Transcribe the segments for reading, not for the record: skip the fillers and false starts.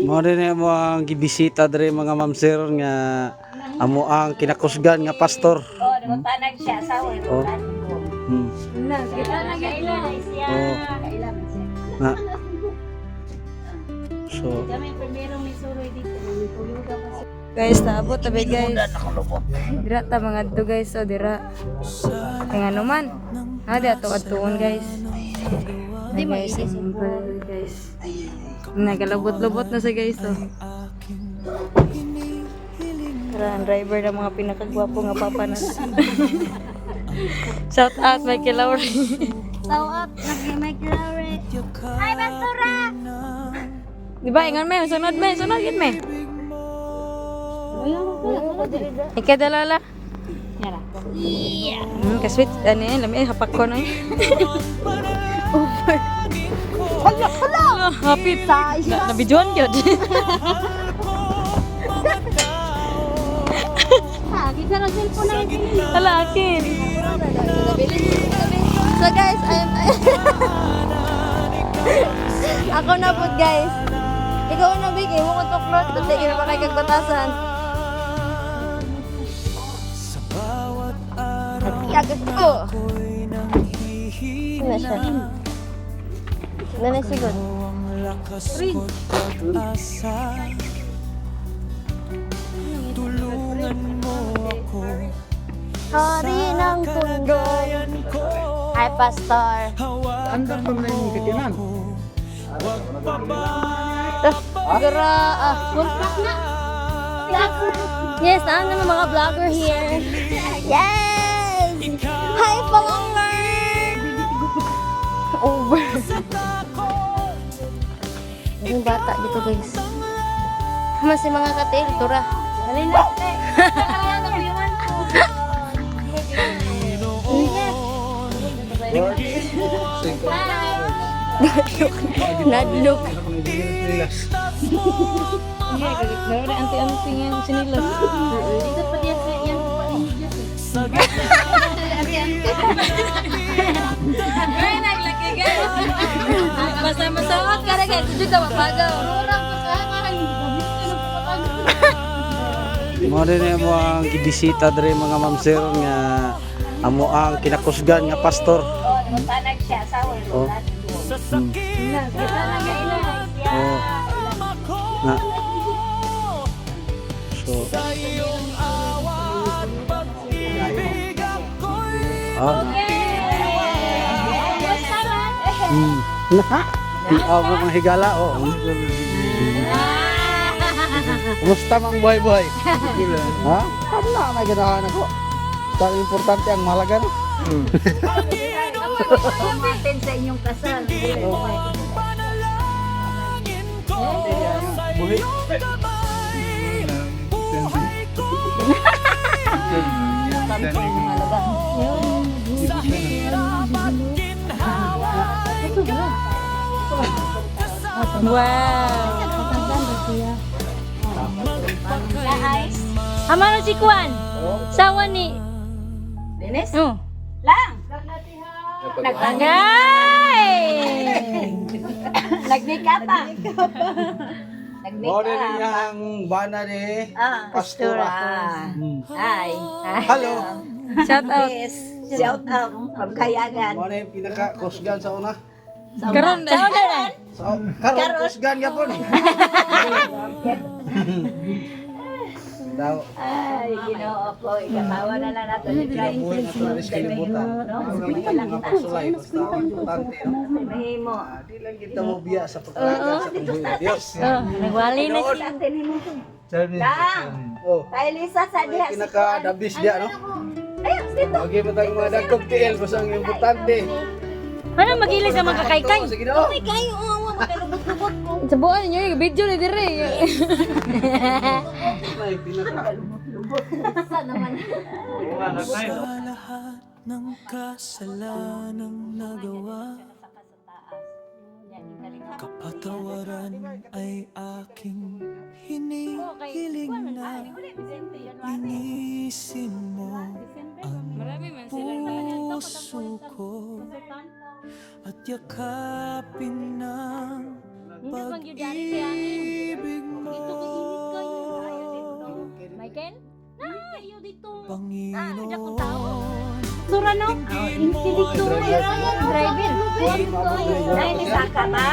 Mao rin mo ang gibisita diri, mga ma'am sir, nga amo ang kinakusgan nga pastor. Oh, nagtanag siya asawa. Oh. Kita na kaila siya. Oh. Kaila man siya. Na. So, Kami primero may suroy dito. Tuyuga pa siya. Guys, naabot tabi, guys. Dira ta mga adto, guys, so dira. Kaya nga naman. Ha, di ato adtuon, guys. Ay, guys, simple, guys. Nagalubot-lubot na siya, guys, oh. Tara, ang driver ng mga pinakagwapo nga papa na. Shout out, Michael Lowry. Shout out kay Michael Lowry. Hi, Pastora! Di ba, ingon me, sunod me, sunod gid me. Ikaw dalala. Yeah. Kasweet, ano yun, lami, ay, hapak ko na yun. Over. Hala, hala! Hapit. Na, nabidyohan yun. Ha, kita na cellphone na rin. Hala, akin. So guys, I'm ako na po, guys. Ikaw na, Big, imo ko tuklot, dali gyud pa kay kagbatasan. Yagas ko. Ano siya? Nanay sigod. Hari ng tundo. Hi, Pastor. Andar pa man yung katinan. Gra ah. Yes, ano ng mga vlogger here. Yes! Hi, follower! Over. Yung bata dito, guys. Mas yung mga katil, tura. Dali na. Kaya na kuyuan ko. Nadlok. Hindi, anti-anti yan, sinilas. Dito pa diyan sa iyan pa niya. Ay, naglaki, guys. Basta masawat ka na, guys. Hindi ka mapagaw. Mao rin mo ang gibisita diri, mga ma'am sir, nga amo ang kinakusgan nga pastor. Oh, nagtanag siya asawa. Oh. Kita na kaila siya. Oh. Na. So, ah. Na. Di mo mga higala, oh. Kumusta mang buhay-buhay? Ha? Ano na may ganahan ako? Basta ang importante ang mahalaga no? Natin sa inyong kasal. Buhi. Wow. Amano si Kwan? Sawa ni. Dennis? Oh. Lang. Agay! Nag-make up ah. Mao Nag-make rin up. ang bana ni Ah. Pastora. Ah. Hi. Hello. Shout out. Yes. Shout out from Kayagan. Mao na yung pinaka-kusgan sa una. Karon na. So, karon kusgan gyapon. Daw. Ay, Ginoo ko. Ikatawa na lang nato ni Christ. Kinabuhi na ito rin kalibutan. Mga pagsulay, basta ang importante, no? Mahimo. Ah, di lang kita mo biya sa pagkalagan sa pagbuhi ng Diyos. Oh, nagwali na Sa atin mo. Lang. Oh, Kay Lisa sa diha si pinaka the best diya, no? Ayun, dito. Okay, matang mga dagkong TL, basta ang importante. Ano magilis sa mga kakaykay? Sige na, oh. Kayo, oh, magkalubot-lubot ko. Sa buwan ninyo, yung video ni dire. May pinaka. Sa naman. Sa lahat ng kasalanang nagawa, kapatawaran ay aking hinihiling na linisin mo ang puso ko at yakapin ng pag-ibig. Panginoon. Sura no? Driver. Ay, ni Saka ba?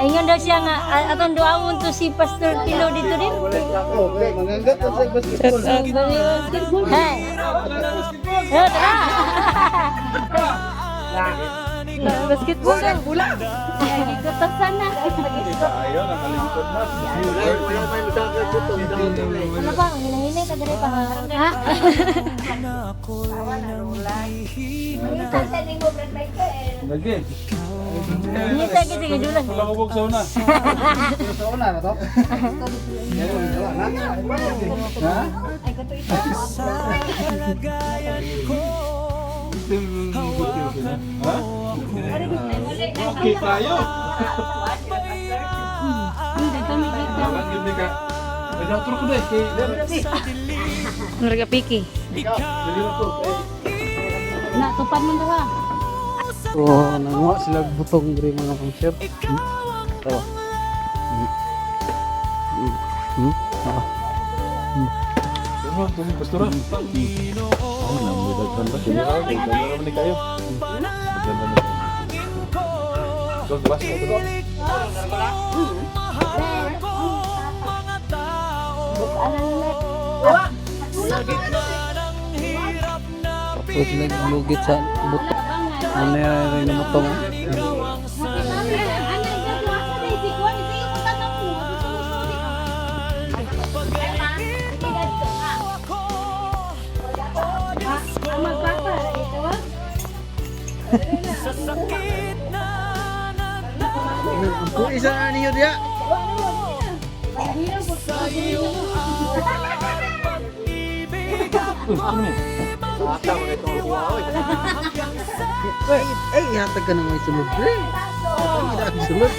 Ingon daw siya nga, atong duawon to si Pastor Tilo dito din. Manganggat sa basketball. Hey. Eh, tara. Basketball. Ay, gikutasan na. Ayaw, nakalingkod na. Wala may masakit ko. Ano ba? Hinahinay ka diri pa ha? Ha? Na ako'y nanghihina. Lagi. Ngita gid sige dulan. Wala ko sa una. Sa una na to? Ha? Sa kalagayan ko, hawakan Ha? mo ako. Okay tayo. Walang yun ka. Ay, dator ko na eh. Kay- Sa dilim, Nurga piki. Dali na to. Eh, Na tupad mo ha. So, nanguha sila butong diri mga pang-chef. Tawa. Ah. Ano, tuloy, pastora. Oh, namudaghan ba? Daghan naman ni kayo. Daghan naman ni kayo. Go, basta, go. Iligtas mo, mahal ko mga tao. Sa gitna ng hirap na Tapos sila lugit sa butong. Ano yung rin butong? ikaw ang Pagalingan mo ako, O Diyos ko. Sa sakit na nagdala Kung isa na niyo diya. sa iyong awa at pag-ibig, ako'y magtitiwala hanggang sa Ay, ihatag ka ng may sulod, pre. Ay, sulod.